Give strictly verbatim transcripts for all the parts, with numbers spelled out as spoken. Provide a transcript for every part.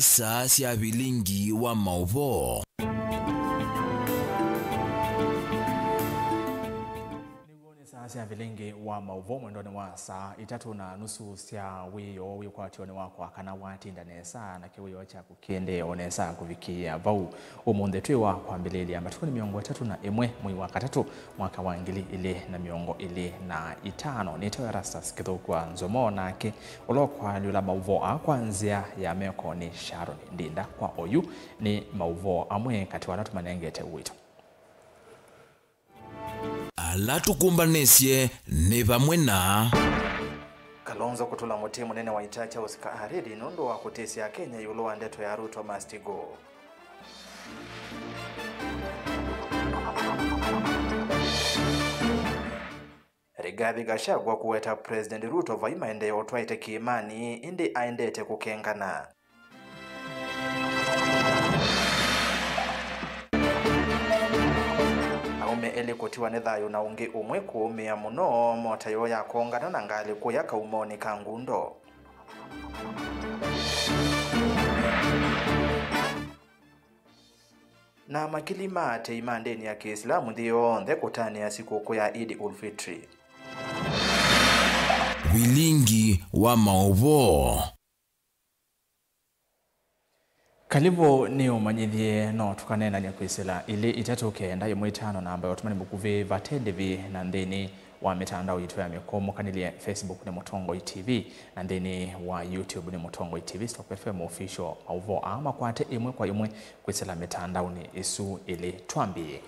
Saa sya vilingi wa maũvoo. Nĩw'o nĩ saa sya vilingi wa maũvoo mwendonĩ wa saa itatũ na nusu sya wĩoo wĩkwatyo nĩ wakwa kana watinda nesa na kĩwĩoo kyaku kĩendee o nesa kũvikĩĩa vau. Ũmũnthĩ twĩ wa kwambĩlĩlya matukũ nĩ mĩongo ĩtatũ na ĩmwe mwei wa katatũ mwaka wa ngili ilĩ na mĩongo ĩlĩ na itano. Nĩtawa Erastus Kĩthũkwa Nzomo nake ũla ũkwalyũla maũvoo aa kwa nzĩa ya meko nĩ Sharon Ndinda. Kwa oyu nĩ maũvoo amwe katĩ wa ala tũmanengete ũito. Ala tũkũmbanĩsye nĩ vamwe na Kalonzo kũtũla mũtĩ mũnene wa ita Charles Kahariri nũndũ wa kũtĩsya Akenya ĩũlũ wa ndeto ya Ruto must go. Rigathi Gachagua kũweta President Ruto vai maendeeo twaĩte kĩĩmanĩ, ĩndĩ aendete kũkengana. Aũme elĩ kũtiwa nĩ thayũ na ũngĩ ũmwe kũũmĩa mũno mota yoo yakongana na ngalĩ kũya kaumonĩ ka ngundo. Na makili ma aatĩĩi ma ndĩni ya Kĩislamu nthĩ yonthe kũtanĩa sikũkũ ya Eid ul-Fitri. Vilingi wa maũvoo. Kalĩvo nĩ ũmanyĩthye, no tũkaneenany'a kwĩsĩla ilĩ itatũ kenda ĩmwe itano namba ya ũtũmani mũkuvĩ vate ndĩvi na nthĩnĩ wa mĩtandao yitũ ya mĩkũmũkanĩlye, Facebook nĩ Mũtongoi T V, na nthĩnĩ wa YouTube nĩ Mũtongoi T V Stock F M Official. Maũvoo aa makwate ĩmwe kwa ĩmwe kwĩsĩla mĩtandaonĩ ĩsu ĩlĩ. Twambĩĩe.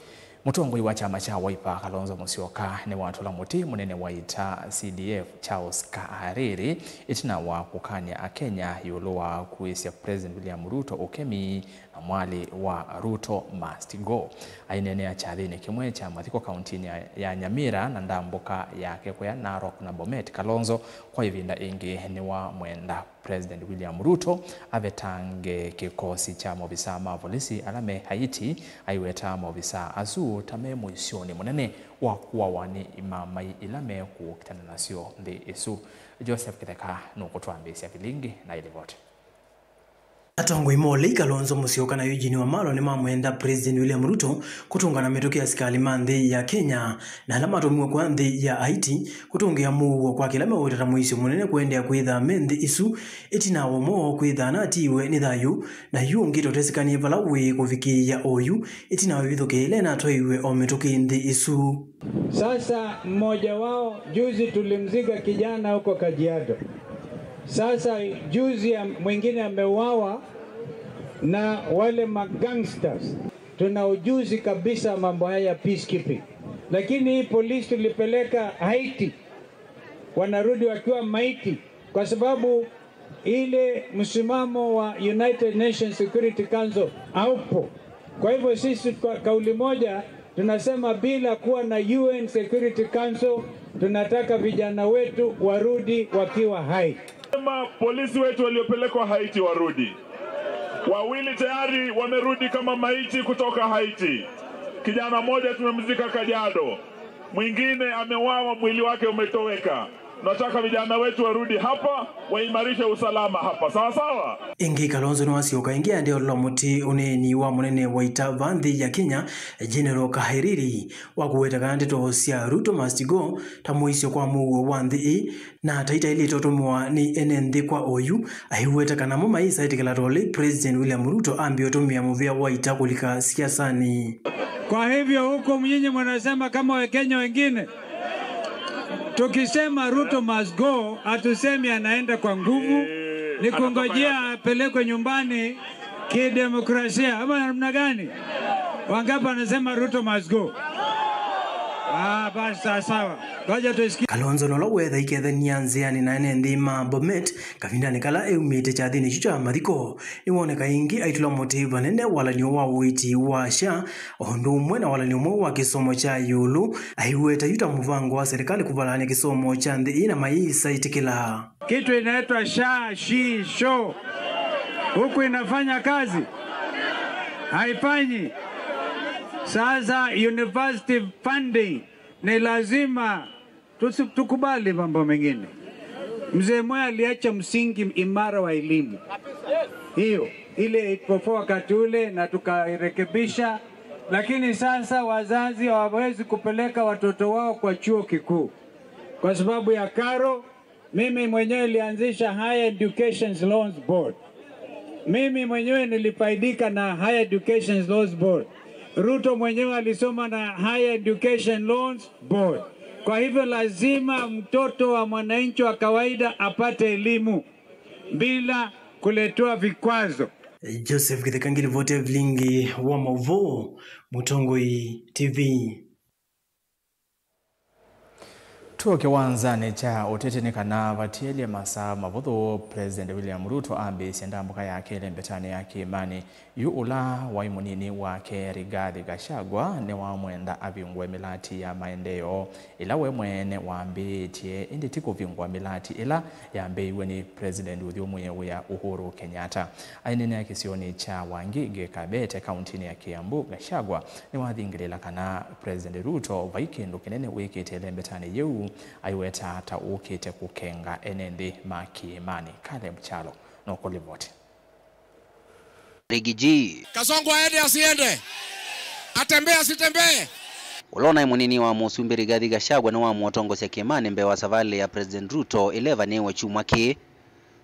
Mũtongoi wa kyama kya Wiper, Kalonzo Musyoka, nĩwatũla mũtĩ mũnene wa ita C D F, Charles Kahariri, ĩtina wa kũkany'a Akenya ĩũlũ wa kũĩsya President William Ruto ũkemi na mwalĩ wa Ruto must go. Aineenea kyathĩnĩ kĩmwe kya mathiko kauntinĩ ya, ya Nyamira na ndambũka yake kũya Narok na Bomet, Kalonzo kwa ĩvinda ĩngĩ nĩwamwenda President William Ruto avetange kĩkosi kya maovisaa ma volisi ala me Haiti, aiweta maovisaa asu ta me mũisyonĩ mũnene wa kũawa nĩ imamai ila mekũkitana nasyo nthĩ ĩsu. Joseph Kĩtheka nũkũtwambĩĩsya vilingi na ĩlivoti. Atongoi ma ũlei Kalonzo Musyoka na Eugene Wamalwa nĩmamwenda President William Ruto kũtũngana mĩtũkĩ ya asikalĩ ma nthĩ ya Kenya na ala matũmiwe kwa nthĩ ya Haiti kũtũngĩa mũuo kwa kĩla meũweta ta mũisyo mũnene kũendeea kwĩthaa me nthĩ ĩsu ĩtina wa ũmwe woo kwĩthaa anatiiwe nĩ thayũ, na yu ũngĩ tũtesikanie vala wĩ kũvikĩĩa oyu ĩtina wa ĩvithũkĩa ĩla ĩnatwaiwe o mĩtũkĩ nthĩ ĩsu. Sasa mmoja wao, juzi tulimzika kijana huko Kajiado. Sasa juzi ya, mwingine ameuawa na wale magangsters. Tuna ujuzi kabisa mambo haya ya peacekeeping. Lakini hii polisi tulipeleka Haiti, wanarudi wakiwa maiti kwa sababu ile msimamo wa United Nations Security Council haupo. Kwa hivyo sisi kwa kauli moja tunasema bila kuwa na U N Security Council, tunataka vijana wetu warudi wakiwa hai. Sema polisi wetu waliopelekwa Haiti warudi. Wawili tayari wamerudi kama maiti kutoka Haiti. Kijana mmoja tumemzika Kajiado. Mwingine ameuawa, mwili wake umetoweka. Nataka vijana wetu warudi hapa, waimarishe usalama hapa. Sawa sawa? Ĩngĩ Kalonzo nĩwasyoka ĩngĩ aendee ũlola mũtĩ ũneeni wa mũnene wa ita va nthĩ ya Kenya, General Kahariri, wa kũweta kana ndeto sya Ruto must go ta mũisyo kwa mũuo wa nthĩ ĩĩ, na ta itaĩlĩte ũtũmĩwa nĩ ene nthĩ kwa oyu, aiweta kana mo maisaĩtĩkĩla ta ũlei President William Ruto ambĩe ũtũmĩa mũvĩa wa ita kũlika siasanĩ. Kwa hivyo huku nyinyi mnasema kama Wakenya wengine, tukisema Ruto must go, hatusemi anaenda kwa nguvu, ni kungojea apelekwe nyumbani kidemokrasia, ama namna gani? Wangapi wanasema Ruto must go? Ah, basi sawa sawa. Ngoja tusikie. Kalonzo nola wetha ikethania nzĩanĩ na ene nthĩ ma Bomet kavindanĩ kala eumĩte kyathĩnĩ kyu kya mathiko, nĩwoneka ĩngĩ aitũla mũtĩ vanene walanio wa ũiiti wa SHA, o ũndũ ũmwe na walanio mweũ wa kĩsomo kya ĩũlũ, aiweta yu ta mũvango wa serikali kũvalany'a kĩsomo kya nthĩ ĩĩ na maisaĩtĩkĩla. Kitu inaitwa SHA, SHI, SHO. Huku inafanya kazi? Haifanyi. Sasa university funding ni lazima tusi-, tukubali mambo mengine. Mzee Moi aliacha msingi imara wa elimu. Hiyo. ile eight four four wakati ule na tukairekebisha, lakini sasa wazazi hawawezi kupeleka watoto wao kwa chuo kikuu kwa sababu ya karo. Mimi mwenyewe nilianzisha Higher Education Loans Board. Mimi mwenyewe nilifaidika na Higher Education Loans Board. Ruto mwenyewe alisoma na Higher Education Loans Board. Kwa hivyo lazima mtoto wa mwananchi wa kawaida apate elimu bila kuletewa vikwazo. Joseph Githeka, ngilivoti ya vilingi wa mauvoo, Mũtongoi T V. Tuo kĩwanzanĩ kya ũteti nĩ kana vatielye masaa mavũthũ, President William Ruto ambĩĩsye ndambũka yake ĩlembetanĩ ya kĩĩmanĩ. Yu ũla waĩ mũnini wake Rigathi Gachagua nĩwamwenda avingũe mĩlati ya maendeeo ĩla we mwene wambĩĩtye, ĩndĩ ti kũvingũa mĩlati ĩla yambĩĩiw'e nĩ President ũthyũmũĩe wĩa Uhuru Kenyatta. Aineenea kĩsionĩ kya Wangige Kabete, kauntinĩ ya Kiambu, Gachagua nĩwathingĩlĩĩla kana President Ruto vai kĩndũ kĩnene wĩkĩte ĩlembetanĩ yĩu, aiweta ta ũkĩte kũkenga ene nthĩ ma kĩĩmanĩ. Caleb Kyalo nũkũlivoti. Rigiji. Kasongo aende asiende? Atembee asitembee? Ũla ũnaĩ mũnini wa mũsumbĩ Rigathi Gachagua nĩwamũtongosya kĩĩmanĩ mbee wa savalĩ ya President Ruto ĩla ĩvanĩĩwe kyumwa kĩĩ.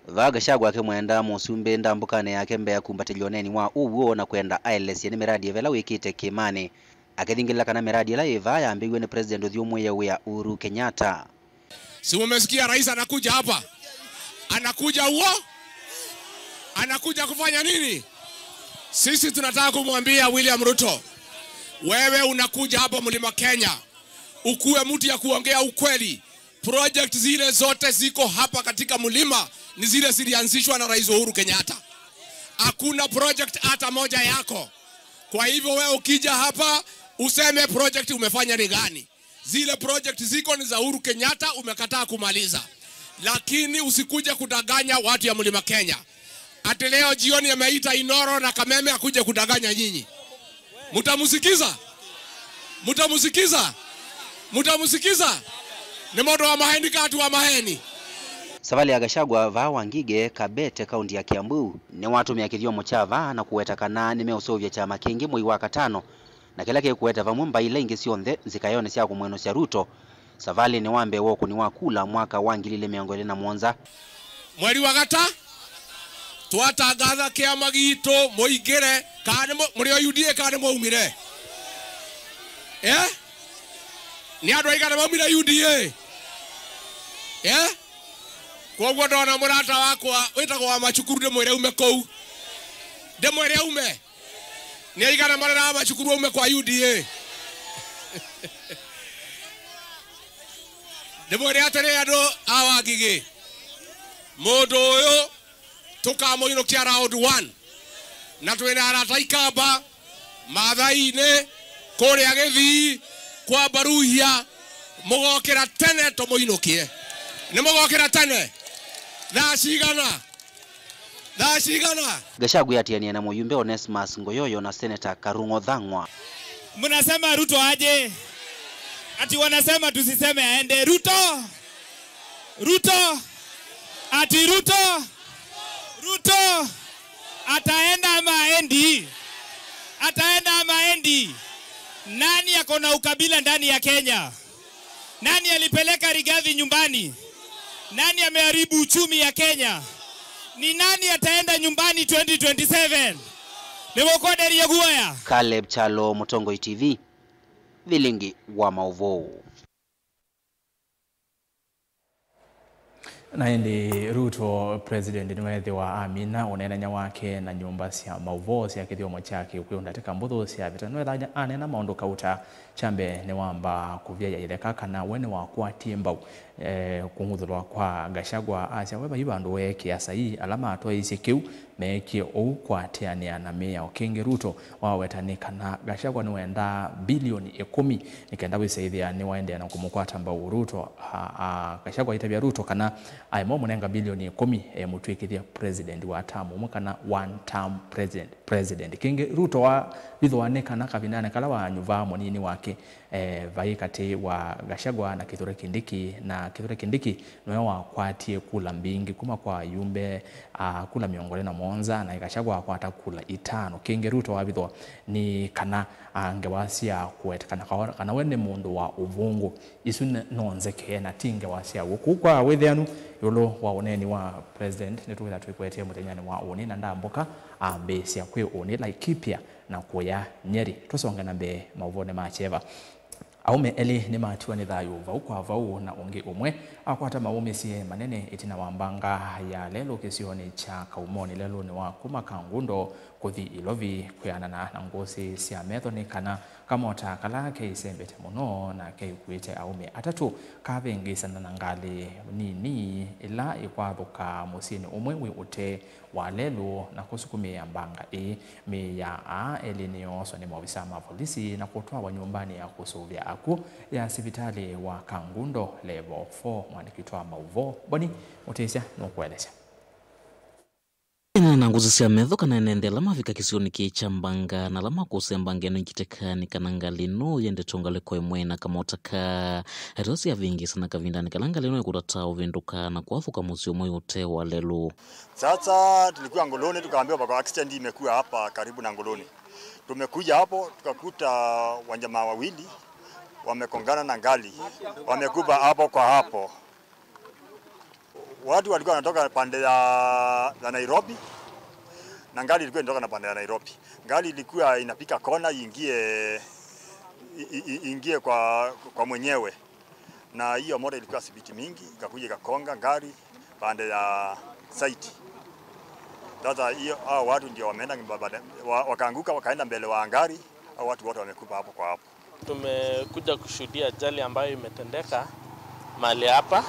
Vaa Gachagua akĩmwenda mũsumbĩ ndambũkanĩ yake mbee ya kumbatĩlya ũneeni wa ũw'o na kwenda aelesye nĩ mĩradi ĩva ĩla wĩkĩte kĩĩmanĩ, akĩthingĩlĩla kana mĩradi ĩla yĩ vaa yambĩĩw'e nĩ President ũthyũmũĩe wĩa Uhuru Kenyatta. Si mumesikia rais anakuja hapa? Anakuja huo? Anakuja kufanya nini? Sisi tunataka kumwambia William Ruto, wewe unakuja hapa Mlima Kenya, ukuwe mtu ya kuongea ukweli. Project zile zote ziko hapa katika mlima ni zile zilianzishwa na Rais Uhuru Kenyatta. Hakuna project hata moja yako. Kwa hivyo wewe ukija hapa, useme project umefanya ni gani. Zile project ziko ni za Uhuru Kenyatta, umekataa kumaliza. Lakini usikuje kudanganya watu ya Mlima Kenya. Ati leo jioni ameita Inoro na Kameme akuje kudanganya nyinyi. Mutamusikiza? Mutamusikiza? Mutamusikiza? Nĩ mũndũ wa maheni ka atu wa maheni? Savalĩ ya Gachagua vaa Wangige, Kabete, kaunti ya Kiambu, nĩwatũmĩa kĩthyomo kya vaa na kũweta kana nĩmeũseũvya kyama kĩngĩ mwei wa katano, na kĩla kĩkũete vamwe mbaĩ ila ingĩ syonthe nzĩkaĩonĩ sya kũmwenũsya Ruto savalĩnĩ wa mbee wa ũkũni wa kula mwaka wa ngili ilĩ mĩongo ĩlĩ na mũonza. Mweri wa gata, twatangatha kĩama gitũ mũingĩre, kana nĩ mũ-, mũrĩ o U D A kana nĩ mwaumire? Eh? Nĩ andũ aigana maumire U D A? Eh? Kwoguo ndona mũrata wakwa wĩtagwo wa Macukuru, ndĩmwĩre ume kũu. Ndĩmwĩre ume. Nĩ aigana mareraga Macukuru aume kwa U D A? Ndĩmwĩre atĩrĩ, andũ a Wangigĩ, mũndũ ũyũ tũkamũinũkia round one. Na twĩna arata Ikamba, Mathai-inĩ, kũrĩa Gĩthii, kwa Mbaruhia, mũgokĩra tene tũmũinũkie. Nĩ mũgokĩra tene? Thaa cigana? Thaa cigana? Gachagua atiania na mũyumbe Onesmus Ngoyoyo na Senator Karung'o Thang'wa. Mnasema Ruto aje? Ati wanasema tusiseme aende. Ruto! Ruto! Ati Ruto! Ruto! Ataenda ama aendi? Ataenda ama aendi? Nani ako na ukabila ndani ya Kenya? Nani alipeleka Rigathi nyumbani? Nani ameharibu uchumi ya Kenya? Ni nani ataenda nyumbani twenty twenty-seven? Nĩmũkwenderia guoya? Caleb Kyalo, Mũtongoi T V, vilingi wa maũvoo. Na ĩndĩ Ruto, President nĩweethĩwa amina ũneenany'a wake na nyũmba sya maũvoo sya kĩthyomo kya Kĩkũyũ ndatĩka mbũthũ syavĩta. Nĩweethĩa aneena maũndũ kauta. Kya mbee, nĩwamba kũvyaĩa itheka kana we nĩwakwatie mbau, eh, kũng'uthũlwa kwa Gachagua. Asya we vai vandũ weekĩa saii, ala matwaĩĩsye kĩu meekie ũu kũatĩanĩa na mĩao. Kĩngĩ Ruto waweta nĩ kana Gachagua nĩwendaa bilioni ĩkũmi nĩ kenda wĩsa ĩthĩa nĩwaendeea na kũmũkwata mbau Ruto. A, a, Gachagua aitavya Ruto kana aema ũmũnenga bilioni ĩkũmi emũtw'ĩkĩthye president wa term ũmwe kana one term president, president. Kĩngĩ Ruto wavithũa nĩ kana kavindanĩ kala wanyuvaa mũnini wake, eh, vai katĩ wa Gachagua na Kithure Kindiki, na Kithure Kindiki nĩwe wakwatie kula mbingĩ kuma kwa ayumbe, a, kula mĩongo ĩlĩ na mũonza na Gachagua akwata kula itano. Kĩngĩ Ruto wavithwa nĩ kana, a, ngewa sya kũwetekana kana we nĩ mũndũ wa ũvũngũ. Isu nĩ, no nzekee na ti ngewa sya w'o. Kũu kwa wĩthĩanu ĩũlũ wa ũneeni wa President nĩtũkwĩtha twĩkũetee mũthenyanĩ wa ũnĩ na ndambũka ambĩĩsya kwĩ ũnĩ Laikipia na kũya Nyeri. Tũsonge na mbee maũvonĩ ma kyeva. Aũme elĩ nĩmatiwa nĩ thayũ vau kwa vau na ũngĩ ũmwe akwata maũmĩsye manene ĩtina wa mbanga ya lelũ kĩsionĩ kya Kaumoni lelũnĩ wa kuma Kangundo kũthi Ilovi. Kwĩanana na ngũsĩ sya metho nĩ kana kamota kala keisembete mũno na keikuĩte aũme atatũ kavĩngĩĩsana na ngalĩ nini ĩla ĩkwathũka mũsyĩnĩ ũmwe wĩ ũtee wa lelũ na kũsukumĩa mbanga ĩĩ. Mĩĩ ya aa elĩ nĩyooswa nĩ maovisa ma volisi na kũtwawa nyũmbanĩ ya kũsũvĩa akw'ũ ya sivitalĩ wa Kangundo Level four. Mwandĩki witũ wa maũvoo Boni Mũtĩsya nũkũelesya. Ĩna na ngũsĩ sya metho kana ene nthĩ ala mavika kĩsionĩ kĩĩ kya mbanga na ala makũsĩa mbanga ĩno ikiteka nĩ kana ngalĩ ĩno yendete ngalĩko ĩmwe na kamota ka ateo syavĩngĩĩsana kavindanĩ kala ngalĩ ĩno ĩkũtata ũvĩndũka na kwathũka mũsyĩ ũmwe ũtee wa lelũ. Sasa tulikuwa Ngoloni, tukaambiwa pako accident imekuwa hapa karibu na Ngoloni. Tumekuja hapo, tukakuta wajamaa wawili wamekongana na gari, wamekufa hapo kwa hapo. Watu walikuwa wanatoka pande ya, ya Nairobi, na gari ilikuwa inatoka na pande ya Nairobi. Gari ilikuwa inapiga kona iingie, i-, i-, i-, iingie kwa, kwa mwenyewe. Na hiyo moto ilikuwa spidi mingi, ikakuja ikakonga gari pande ya side. Sasa hiyo, hao watu ndio wameenda mbele, wa-, wakaanguka, wakaenda mbele wa gari, hao watu wote wamekufa hapo kwa hapo. Tumekuja kushuhudia ajali ambayo imetendeka mahali hapa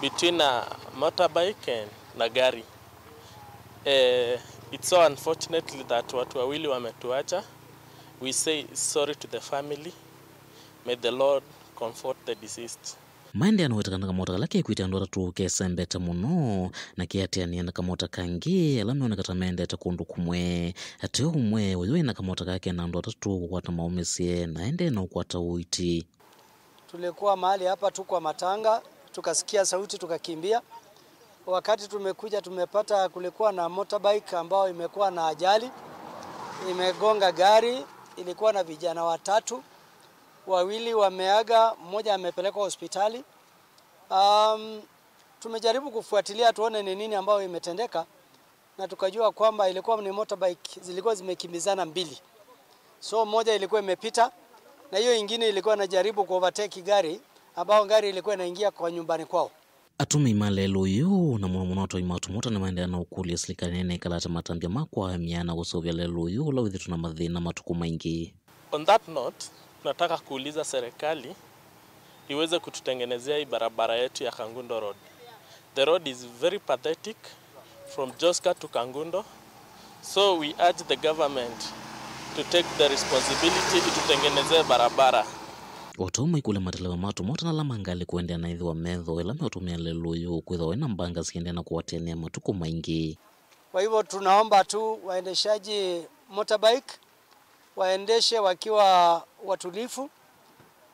between a motorbike and, na gari. Eh, it's so unfortunately that watu wawili wametuacha. We say sorry to the family. May the Lord comfort the deceased. Maendeea na ũweta kana kamota kala kekwĩte andũ atatũ kesembete mũno na keatĩanĩa na kamota kangĩ ala meoneka ta mendete kũndũ kũmwe. Ateo ũmwe ũyũ wĩ na kamota kake na andũ atatũ kũkwata maũmĩsye na endee na ũkwata ũiiti. Tulikuwa mahali hapa tu kwa matanga, tukasikia sauti, tukakimbia. Wakati tumekuja, tumepata kulikuwa na motorbike ambayo imekuwa na ajali, imegonga gari, ilikuwa na vijana watatu, wawili wameaga, mmoja amepelekwa hospitali. Um, tumejaribu kufuatilia tuone ni nini ambayo imetendeka, na tukajua kwamba ilikuwa ni motorbike zilikuwa zimekimbizana mbili. So moja ilikuwa imepita, na hiyo ingine ilikuwa inajaribu kuovertake gari, ambao gari ilikuwa inaingia kwa nyumbani kwao. Atũmĩi ma lelũ ũyũ, na mũno mũno atwai ma tũmota, nĩmaendeea na ũkũlya silikalĩ nene ĩkala ta matambya ma kwaamya na kũseũvya lelũ ũyũ ũla wĩthĩtwe na mathĩna matukũ maingĩ. On that note, nataka kuuliza serikali iweze kututengenezea hii barabara yetu ya Kangundo Road. The road is very pathetic from Joska to Kangundo. So we urge the government to take the responsibility itutengenezee barabara. O ta ũu maikũlya mateleva ma tũmota na ala ma ngalĩ kũendeea na ĩthĩwa metho ĩla meũtũmĩa lelũ ũyũ kwĩthĩwa wĩna mbanga siendee na kũatĩanĩa matukũ maingĩ. Kwa hivyo tunaomba tu waendeshaji motorbike waendeshe wakiwa watulivu,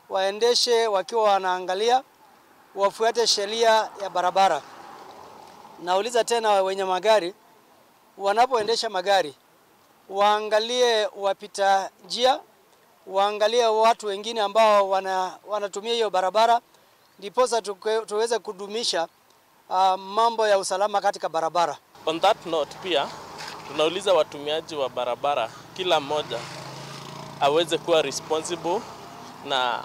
waendeshe wakiwa wanaangalia, wafuate sheria ya barabara. Nauliza tena wenye magari, wanapoendesha magari, waangalie wapita njia, waangalie watu wengine ambao wana-, wanatumia hiyo barabara, ndiposa tuke-, tuweze kudumisha ah, mambo ya usalama katika barabara. On that note pia, tunauliza watumiaji wa barabara, kila mmoja aweze kuwa responsible na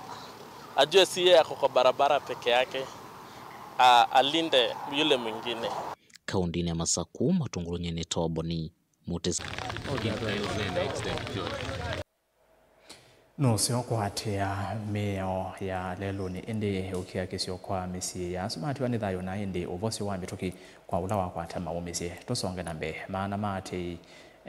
ajue si yeye ako kwa barabara peke yake, a-, alinde yule mwingine. Kaũntĩnĩ ya Masakũ, Matũngũlũ, nyie nĩtawa Boni Mũtĩsya. Nũseo kũatĩĩa mĩao ya lelũnĩ, ĩndĩ ũkiakĩsyo kwa mĩsyĩ ya asu matiwa nĩ thayũ na ĩndĩ ũvosyo wa mĩtũkĩ kwa ũla wakwata maũmĩsye. Tũsonge na mbee. Maana ma atei,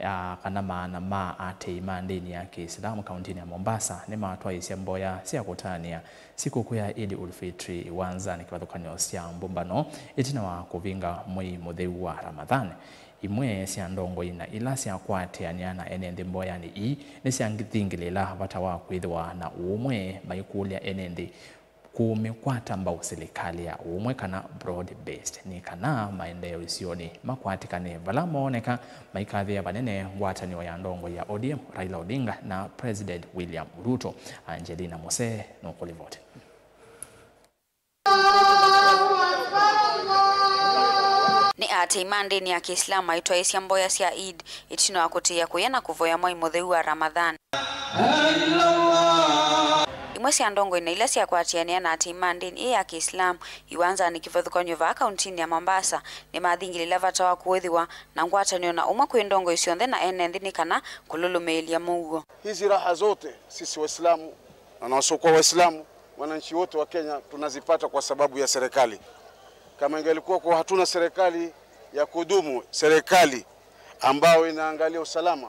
a, kana maana ma atei ma ndĩni ya Kĩisilamu kaũntĩnĩ ya Mombasa nĩmatwaĩĩsya mboya sya kũtanĩa sikũkũ ya Eid ul-Fitri iwanzanĩ kĩvathũkany'o sya mbũmbano ĩtina wa kũvinga mwei mũtheu wa Ramadhan. Imwe sya ndongoi na ila syakwatĩanĩa na ene nthĩ mboyanĩ ii nĩsyathingĩlĩĩla vata wa kwĩthĩwa na ũũmwe, maikũlya ene nthĩ Kũmĩkwata mbau silikalĩ ya ũmwe kana broad based nĩ kana maendeeo isionĩ makwatĩkane vala mooneka, maikathĩa vanene ngwatanĩo ya ndongoi ya O D M Raila Odinga na President William Ruto. Angelina Mose nũkũlivoti. Nĩ aatĩĩi ma ndĩni ya Kĩislamu maitwaĩĩsya mboya sya Eid ĩtina wa kũtĩĩa kũya na kũvoya mwai mũtheu wa Ramadhan. Imwe sya ndongoi na ila syakwatĩanĩa na aatĩĩi ma ndĩni ĩĩ ya Kĩislamu iwanzanĩ kĩvathũkany'o vaa kauntinĩ ya Mombasa nĩmathingĩlĩla vata wa kũĩthĩwa na ngwatanĩo na ũmwe kwĩ ndongoi syonthe na ene nthĩ nĩ kana kũlũlũmĩĩlya mũuo. Hizi raha zote sisi Waislamu na wasiokuwa Waislamu, wananchi wote wa Kenya tunazipata kwa sababu ya serikali. Kama ingelikuwa kwa hatuna serikali ya kudumu, serikali ambayo inaangalia usalama,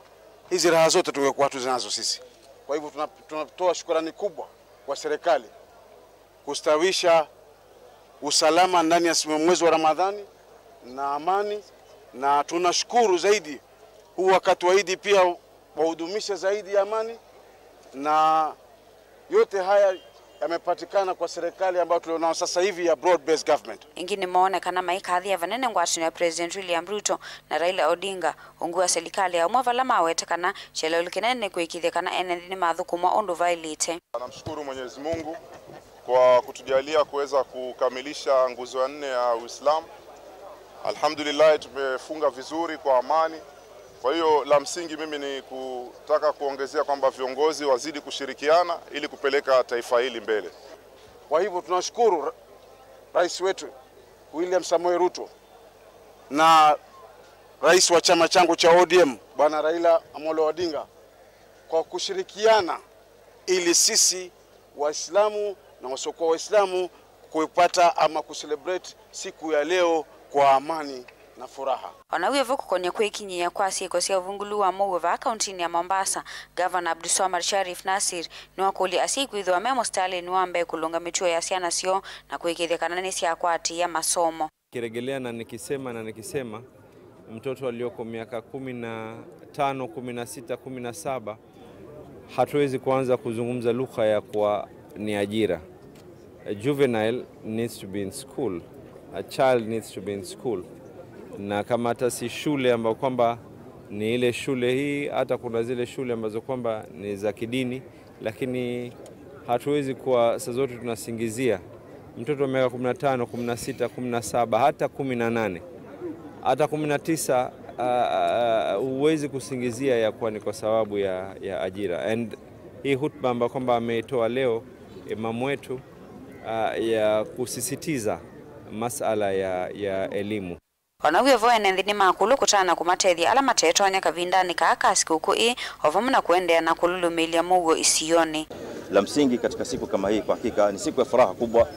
hizi raha zote tungekuwa hatuzinazo sisi. Kwa hivyo tuna-, tunatoa shukrani kubwa kwa serikali kustawisha usalama ndani ya mwezi wa Ramadhani na amani, na tunashukuru zaidi huu wakati wa Idi pia wahudumishe zaidi ya amani, na yote haya yamepatikana kwa serikali ambayo tulionao sasa hivi ya broad based government. Ĩngĩ nĩmoonekana maikathĩa vanene ngwatanĩo ya President William Ruto na Raila Odinga, ungu wa silikalĩ ya ũmwe vala mawete kana kyeleelo kĩnene nĩ kũĩkĩĩthya kana ene nthĩ nĩmathũkũmwa ũndũ vaĩlĩte. Namshukuru Mwenyezi Mungu kwa kutujalia kuweza kukamilisha nguzo ya nne ya Uislamu. Alhamdulillah, tumefunga vizuri kwa amani. Kwa hiyo, la msingi mimi ni kutaka kuongezea kwamba viongozi wazidi kushirikiana ili kupeleka taifa hili mbele. Kwa hivyo, tunashukuru ra-, rais wetu William Samoei Ruto na rais wa chama changu cha O D M, Bwana Raila Amolo Odinga, kwa kushirikiana ili sisi Waislamu na wasiokuwa Waislamu kuipata ama kucelebrate siku ya leo kwa amani na furaha. Ona wĩvo kũkonĩa kwĩkinyĩĩa kwa syĩko sya ũvungũlu wa mũuo vaa kauntinĩ ya Mombasa, Gavana Abdulswamad Sharif Nassir nĩwakũlya asyai kwĩthĩwa me mũsitalĩnĩ wa mbee kũlũnga mĩtuo ya syana syoo na kũĩkĩĩthya kana nĩsyakwatĩĩa masomo. Nikirejelea na nikisema na nikisema, mtoto aliyoko miaka kumi na tano, kumi na sita, kumi na saba, hatuwezi kuanza kuzungumza lugha ya kuwa ni ajira. A juvenile needs to be in school. A child needs to be in school. Na kama hata si shule ambayo kwamba ni ile shule hii, hata kuna zile shule ambazo kwamba ni za kidini, lakini hatuwezi kuwa saa zote tunasingizia. Mtoto wa miaka kumi na tano, kumi na sita, kumi na saba, hata kumi na nane, hata kumi na tisa, ah, ah, huwezi kusingizia ya kuwa ni kwa sababu ya, ya ajira. And hii hutuba ambayo kwamba ameitoa leo imamu wetu, ah, ya kusisitiza masala ya, ya elimu. Ona wĩvo ene nthĩ nĩmakũlw'a kũtana kũmatethya ala matetonya kavindanĩ kaa ka sikũkũ ĩĩ, o vamwe na kũendeea na kũlũlũmĩĩlya mũuo isionĩ. La msingi katika siku kama hii, kwa hakika ni siku ya furaha kubwa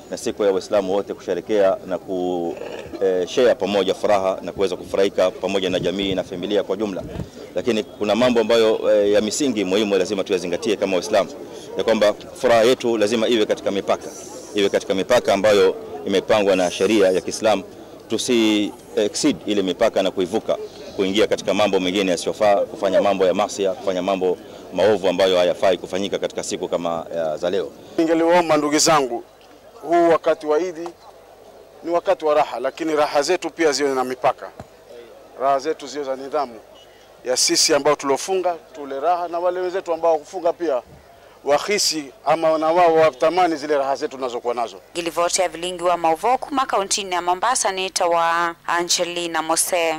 na siku ya Waislamu wote kusherekea na ku, eh, share pamoja furaha na kuweza kufurahika pamoja na jamii na familia kwa jumla. Lakini kuna mambo ambayo, eh, ya misingi muhimu lazima tuyazingatie kama Waislamu, ya kwamba furaha yetu lazima iwe katika mipaka, iwe katika mipaka ambayo imepangwa na sheria ya Kiislamu. Tusi exceed ile mipaka na kuivuka, kuingia katika mambo mengine yasiyofaa, kufanya mambo ya masia, kufanya mambo maovu ambayo hayafai kufanyika katika siku kama, ya, za leo. Ningeliwaomba ndugu zangu, huu wakati wa Idi ni wakati wa raha, lakini raha zetu pia ziwe na mipaka. Raha zetu ziwe za nidhamu. Ya sisi ambao tuliofunga, tule raha, na wale wenzetu ambao hawakufunga pia wahisi ama na wao watamani zile raha zetu tunazokuwa nazo. Ngilivoti ya vilingi wa mauvoo kuma kauntinĩ ya Mombasa nĩtawa Angelina Mose.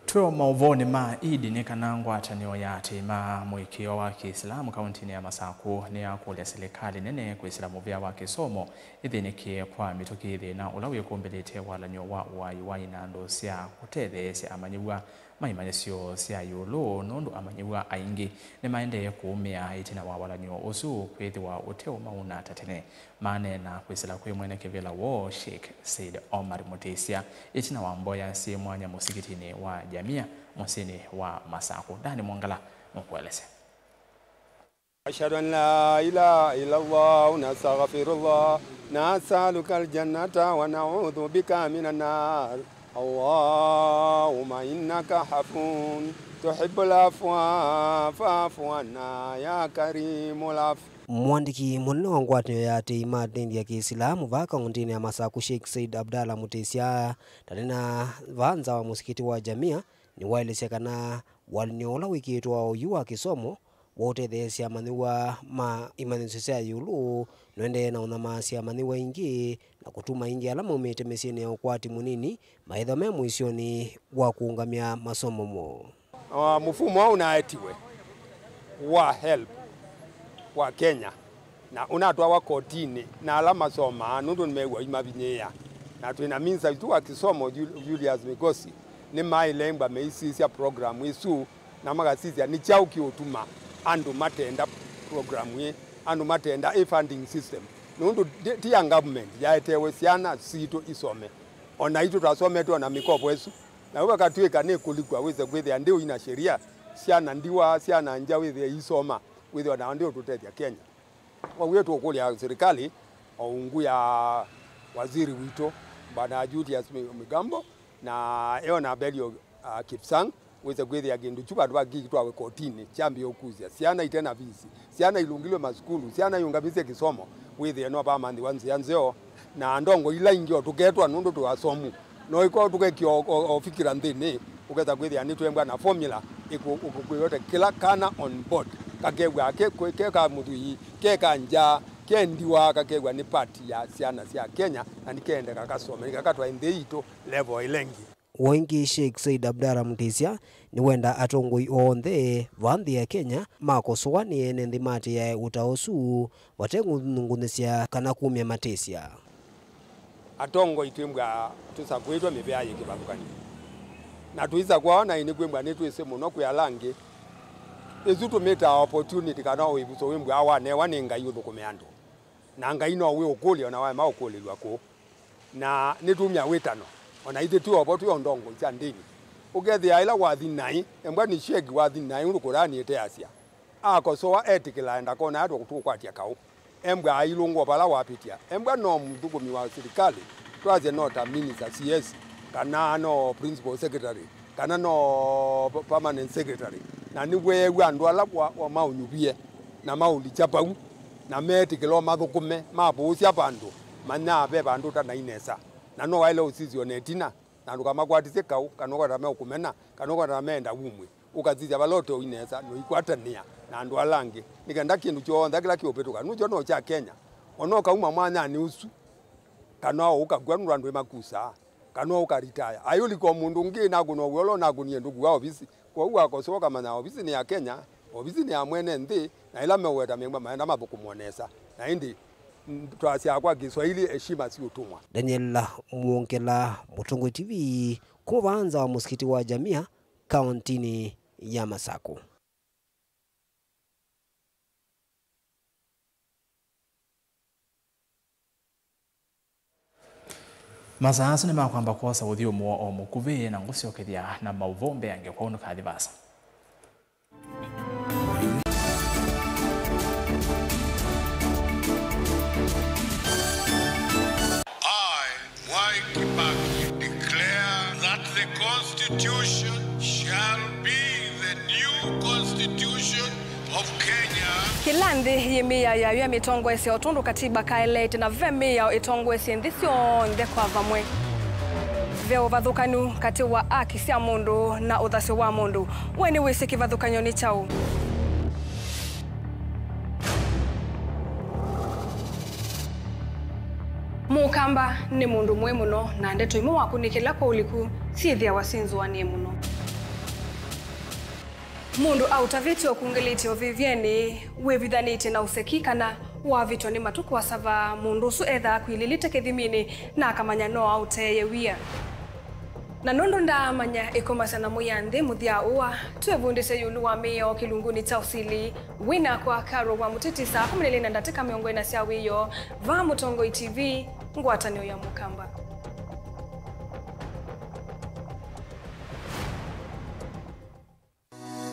Twĩ o maũvoonĩ ma Eid, nĩ kana ngwatanĩo ya aatĩĩi ma mũĩkĩĩo wa Kĩislamu kauntinĩ ya Masakũ nĩyakũlya silikalĩ nene kwĩsĩla mũvĩa wa kĩsomo ĩthĩnĩkĩe kwa mĩtũkĩ thĩna ũla wĩkũmbĩlĩte walany'o wa ũaai wa inandũ sya kũtetheesya amanyĩw'a ma imanyĩsyo sya ĩũlũ, nũndũ amanyĩw'a aingĩ nĩmaendee kũũmĩa ĩtina wa walany'o ũsu kwĩthĩwa ũteũmauna ta tene. Maneena kwĩsĩla kwĩ mwene kĩvĩla woo, Sheikh Said Omar Mutisia, ĩtina wa mboya syĩ mwanya mũsikitinĩ wa Jamia mũsyĩnĩ wa Masakũ. Dani Mwongala nũkũelesya. أشهد أن لا إله إلا الله نستغفر الله نسألك الجنة ونعوذ بك من النار اللهم إنك عفو تحب العفو فاعف عنا يا كريم العفو. Mũandĩki mũnene wa ngwatanĩo ya atei ma ndĩni ya Kĩisilamu vaa kaũntĩnĩ ya Masaku, Sheikh Said Abdallah Mutisya, ndanena vaa nza wa mũsikiti wa Jamia, nĩwaelesya kana walany'o ũla wĩkĩĩtwe wa ũiu wa kĩsomo wa ũtetheesya amanyĩw'a ma imanyĩsyo sya ĩũlũ nũendee na ũnyamaasya amanyĩw'a aingĩ na kũtuma aingĩ ala maumĩte mĩsyĩnĩ ya ũkwati mũnini maĩthwa me mũisyonĩ wa kũũngamya masomo moo. Ah, mũfumo ũũ ũnaetiwe wa help wa Kenya na ũnatwawa kotinĩ na ala masomaa nũndũ nĩmew'a imavinyĩĩa. Na twĩ na minista witũ wa kĩsomo, Ju-, Julius Migosi, nĩmaĩle ĩmbwa meisisya program ĩsu na makasisya nĩ kyaũ kĩũtuma andũ matenda program ĩĩ, andũ matenda ĩ funding system. Nũndũ ti, ti ya government yaetewe syana sitũ isome. O naitũ twasometwe na mĩkopo ĩsu. Na yu vakatw'ĩka nĩ kũlikwa wĩse kwĩthĩa ndĩũ ina sheria, syana ndiwa, syana ngya wĩthĩe iisoma, wĩthĩwa nao ndĩũ tũtethya Kenya. Kwa w'o tũkũlya serikali, o ungu ya waziri witũ, Bwana Julius Mi-, Migambo, na Eona Belio, ah, Kipsang, wĩse kwĩthĩa kĩndũ kyu vandũ va kĩtwawe kotinĩ, kyambĩe ũkusya syana ite na visi, syana ilũngĩlwe masukulu, syana iũngamisye kĩsomo, wĩthĩe no vamanyĩwa nzĩa nzeo, na ndongo ila ingĩ o tũketwa nũndũ tũasomu, no ĩko tũkekĩa o, o, o fikira nthĩnĩ, ũkesa kwĩthĩa nĩtwembwa na formula ĩkũ-, ĩkũkwĩote kĩla kana on board, kakew'a ke, ke, ke ka mũthwii, ke ka ngya, ke ndiwa, kakew'a nĩ part ya syana sya Kenya, na nĩkende kakasome, nĩkakatwae nthĩ yitũ level ĩla ĩngĩ. O ĩngĩ, Sheikh Said Abdallah Mutisya nĩwenda atongoi onthe va nthĩ ya Kenya makosoa nĩ ene nthĩ maatĩĩae ũtao ũsu vate ngũnyũngũnyĩsya kana kumya matĩsya. Atongoi twĩmbwa tũsakũĩtwe mĩvea yĩ kĩvathũkany'o, na tũisakũawa naĩ nĩ kwĩmbwa nĩtwĩsĩ mũno kwĩ ala angĩ. Ĩsu tũmĩtaa opportunity kana o ĩvuso wĩmbwa wanewa nĩ Ngai ũthũkũme andũ, na Ngai no wĩ ũkũlyo na waema ũkũlĩlw'a kũũ. Na nĩtumya wĩtano, o na ithyĩ twĩ o vo twĩ o ndongoi sya ndĩni. Ũkethĩa ĩla wathi naĩ, embwa nĩ Sheikh wathi naĩ ũndũ Kũrani ĩteasya. Akosoa, etĩkĩla, enda kona atwa tũkwatya kaũ. Embwa ailũngwa vala wapĩtya. Embwa no mũthũkũmi wa silikalĩ, twasye no ta minister, C S, kana no principal secretary, kana no permanent secretary. Na nĩweew'a andũ ala wa, wa maũnyuvie na maũlikya vau, na meetĩkĩla o mathũkũme, mavũũsya vandũ, manyaa ve vandũ ũtanai nesa. Na no waĩle ũsisya o na ĩtina, na ndũkamakwatisye kaũ, kana ũkona meũkũmena, kana ũkona meenda wumw'e. Ũkasisya vala ũteũi nesa, na ũikwatanĩa na andũ ala angĩ, nĩ kenda kĩndũ kyonthe kĩla kĩũvĩtũka, nũkyo no kya Kenya, o na ũkauma mwanyanĩ ũsu, kana o ũkakw'a nũndũ andũ nĩmakusaa, kana o ũkaritaya. Ayũlika o mũndũ ũngĩ nakũna ũw'o ũla ũnakũnie ndũku wa ovisi. Kwoou wakosoa ũkamanya ovisi nĩ ya Kenya, ovisi nĩ ya mwene nthĩ, na ĩla meũweta mĩmwe maenda mathũkũmwa nesa. Na ĩndĩ, n-, twasyaa kwa Kiswahili, heshima si utumwa. Daniel Mwongela, Mũtongoi T V, kuma vaa nza wa mũsikiti wa Jamia, kaũntĩnĩ ya Masaku. Masaa asu nĩ ma kwamba kwosa ũthyũmũo o mũkuvĩ na ngũsyokethya na maũvoo mbeange, kwoou ndũkathi vaasa. I, Mwai Kibaki, declare that the Constitution shall be the new Constitution of Kenya. Kĩla nthĩ yĩ mĩao yayo ya mĩtongoesye o tondũ katiba kaeleete, na ve mĩao ĩtongoesye nthĩ syonthe kwa vamwe. Ve ũvathũkanu katĩ wa aki sya mũndũ na ũthasyo wa mũndũ. We nĩwĩsĩ kĩvathũkany'o nĩ kyaũ? Mũkamba nĩ mũndũ mũĩ mũno, na ndeto imwe wakũnĩkĩla kwa ũliku syĩthĩawa syĩ nzũanĩe mũno. Mũndũ aũtavĩtye ũkungĩlĩtye ũvĩvyenĩ, wĩvithanĩtye na ũseki, kana wavĩtwa nĩ matũ kũasava, mũndũ ũsu ethaa akwilĩlĩte kĩthiminĩ na akamanya no aũteeye wia. Na nũndũ ndaamanya ĩkomasya na mũya nthĩ mũthya ũa, twĩvundĩsye ĩũlũ wa mĩao kĩlungunĩ kya ũsili. Wĩ nakwa Carol wa Mũteti saa kũmi na ilĩ na ndatĩka mĩongo ĩna sya wĩoo, vaa Mũtongoi T V, ngwatanĩo ya Mũkamba.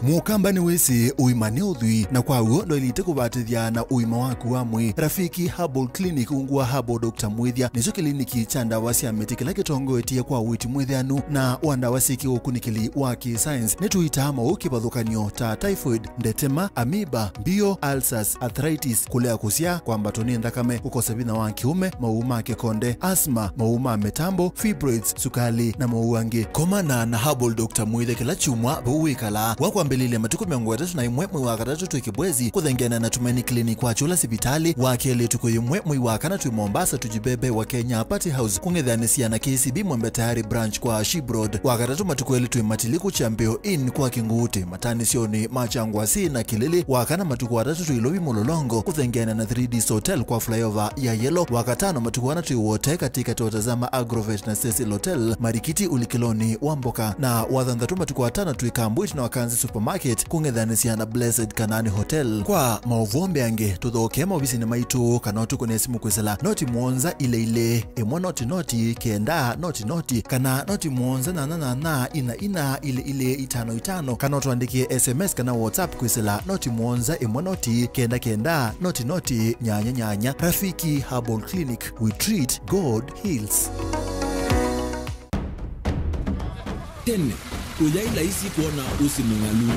Mũkamba nĩwĩsĩ ũima nĩ ũthwii, na kwa w'o ndwaĩlĩte kũvatĩthya na ũima waku wa mwĩĩ. Rafiki Herbal Clinic ungu wa Herbal Doctor Mwĩthya nĩkyo kĩliniki kya ndawa sya mĩtĩ kĩla kĩtongoetye kwa ũiiti mwĩthĩanu na wa ndawa syĩ kĩũkunĩkĩli wa kĩ-science. Nĩtũitaa maũũ kĩvathũkany'o ta typhoid, ndetema, amoeba, mbio, ulcers, arthritis, kũlea kũsyaa, kwambatwa nĩ nthakame, kũkosa vinya wa kĩũme, maũũ ma kĩkonde, asthma, maũũ ma mĩtambo, fibroids, sukali, na maũũ angĩ. Komana na Herbal Doctor Mwĩthya kĩla kyumwa vau wĩkalaa. Wakwambĩlĩlya matukũ mĩongo ĩtatũ na ĩmwe mwei wa katatũ twĩ Kibwezi, kũthengeana na Tumaini Clinic wa Kyũla sivitalĩ, wa kelĩ ũtukũ yĩmwe mwei wa kana twĩ Mombasa, Tujibebe wa Kenya Party House, kũng'ethanĩsya na K C B Mwembe Tayari branch kwa Ship Road, wa katatũ matukũ elĩ twĩ Matiliku Kyambĩo Inn kwa Kĩngũũtĩ, mataanĩsyonĩ ma Kyangwasi na Kĩlĩlĩ, wa kana matukũ atatũ twĩ Ilovi Mũlolongo, kũthengeana na three D Hotel kwa flyover ya Yellow, wa katano matukũ ana twĩ Wote katĩkatĩ wa Tazama Agrovet na Cecil Hotel, Marikiti ũlikĩlonĩ wa mboka, na wa thanthatũ matukũ atano twĩ Kambwit na Wakanzi Supermarket, kũng'ethanĩsya na Blessed Kanani Hotel. Kwa maũvoo mbeange, tũthokee maovisinĩ maitũ kana ũtũkũne simũ kwĩsĩla noti mũonza ilĩ ilĩ, ĩmwe noti noti, kenda noti noti, kana noti mũonza nyanya nyanya, ina ina, ilĩ ilĩ, itano itano, kana ũtũandĩkĩe S M S kana WhatsApp kwĩsĩla noti mũonza ĩmwe noti, kenda kenda, noti noti, nyanya nyanya. Rafiki Herbal Clinic, we treat, God heals. Tene, ũyaĩ laisi kwona ũsĩ mũng'alu.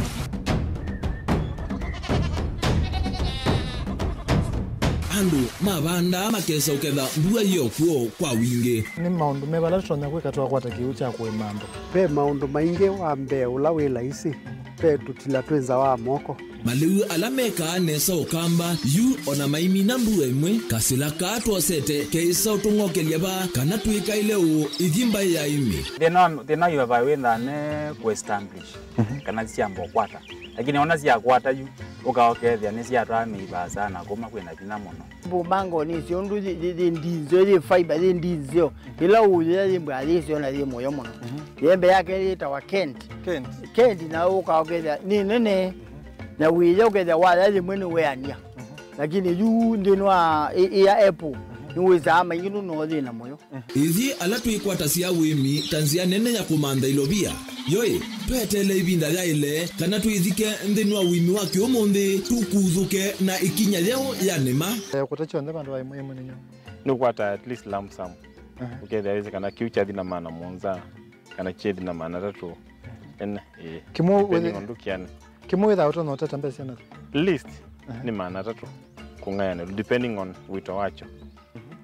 Andũ mavandaa makesa ũketha mbua yĩ o kw'o kwa wingĩ. Nĩ maũndũ me vala tũtonya kwĩka twakwata kĩw'ũ kya kũĩma andũ? Ve maũndũ maingĩ. Wa mbee ũla wĩ laisi, ve tũtila twĩ nza wa moko. Malĩu ala mekaa nesa Ũkamba yu o na maimina mbua ĩmwe, kasĩla kaa twosete keĩsa ũtũng'okelya vaa kana twĩkaĩle ũũ ithi mbaĩ ya ĩmĩ. Thĩna wa, thĩna wa highway wĩthaa ne kũ establish, mhm, kana syamba ũkwata. Lakini ona syakwata yu, ũka ũkethĩa nĩsyatwaa mĩi vaasa na kũma kwĩna vinya mũno. Mbũmango nĩsyo ũndũ yĩ, yĩ, yĩ ndinzeo, yĩ fiber, yĩ ndinzeo. Ĩla ũyĩa yĩ mbwa yĩsyo na yĩ mũyo mũno. Mhm. Yembe yake yĩtawa Kent. Kent. Kent na ũka ũkethĩa nĩ nene. Na wĩya ũkethĩa waya yĩmwe nĩ weania. Mhm. Lakini yu nthĩnĩ wa ĩ-, ĩya apple, mhm, nĩwĩsaa maingĩ nũno thĩna mũyo. Ithyĩ ala twĩkwatasya ũĩmi ta nzĩa nene ya kũmantha ilovia, yoĩ, tweteele ĩvinda yaĩle kana twĩthike nthĩnĩ wa ũĩmi wa kĩũmũnthĩ, tũkuthũke na ĩkinya yeũ ya nĩma. Eh, kũta kyonthe vandũ va ĩmwe ĩmwe nĩnyo. Nĩũkwata at least lump sum. Aha. Ũkethĩa wĩsĩ kana kĩu kyathi na maana mũonza, kana kyethi na maana atatũ. Ene, ĩĩ. Kĩmwe depending wĩthĩ-, on ndũkĩane. Kĩmwe wĩthaa ũtonya ũtata mbesa syana? Least, aha, nĩ maana atatũ kũng'ayanĩlwa, depending on wĩto wakyo.